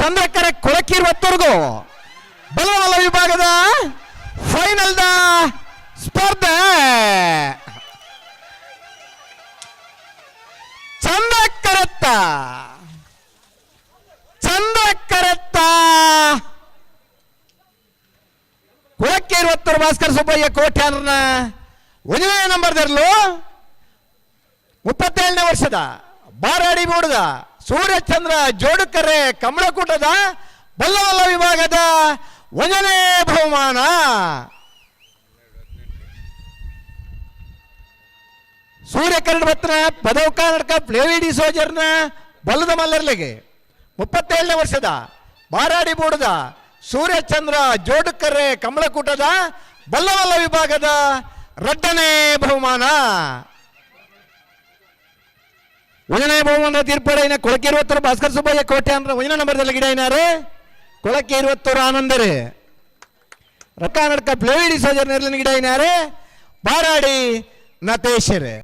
ಚಂದ್ರಕರ ಕೊಳಕೀರ್ವತ್ತವರೆಗೂ ಬಲವಲ ವಿಭಾಗದ final the ಸ್ಪರ್ಧೆ. ಚಂದ್ರಕರತ್ತ ಚಂದ್ರಕರತ್ತ ಕುಳಕ್ಕೇರುವತ್ತೂರು ಭಾಸ್ಕರ್ ಸುಬ್ಬಯ್ಯ ಕೋಟ್ಯಾನ್ರನ ಒಂದನೇ ನಂಬರ್ದರ್ಲು 37ನೇ ವರ್ಷದ ಬಾರಾಡಿ ಮೂಡದ ಸೂರ್ಯಚಂದ್ರ ಜೋಡುಕರೆ ಕಮಲಕೂಟದ ಬಲ್ಲವಲ್ಲ ವಿಭಾಗದ ಒಂದನೇ ಬಹುಮಾನ. ಸೂರ್ಯ ಕನ್ನಡ ಬತ್ನ ಪದವ್ ಕರ್ನಾಟಕ ಪ್ಲೇವಿಡಿ ಸೋಜರ್ನ ಬಲ್ಲದ ಮಲ್ಲರ್ಲಿಗೆ 37ನೇ ವರ್ಷದ ಬಾರಾಡಿ ಬೂಡದ ಸೂರ್ಯಚಂದ್ರ ಜೋಡುಕರೆ ಕಮಲಕೂಟದ ಬಲ್ಲವಲ್ಲ ವಿಭಾಗದ ರಡ್ಡನೇ ಬಹುಮಾನ. ಒಂದನೇ ಬಹುಮಾನ ತೀರ್ಪುಡೈನ ಕೊಳಕೇರುವತ್ತೂರು ಭಾಸ್ಕರ್ ಸುಬ್ಬಯ್ಯ ಕೋಟೆ ಅಂದ್ರೆ ಒಂದನೇ ನಂಬರ್ದಲ್ಲಿ ಗಿಡ ಐನಾರು ಕೊಳಕೇರುವತ್ತೂರು ಆನಂದರು ರೊಕ್ಕ ನಡ್ಕ ಪ್ಲೇವಿಡಿ ಸೋಜರ್ ನೆರ್ಲಿನ ಗಿಡ ಐನಾರು ಬಾರಾಡಿ ನತೇಶರು.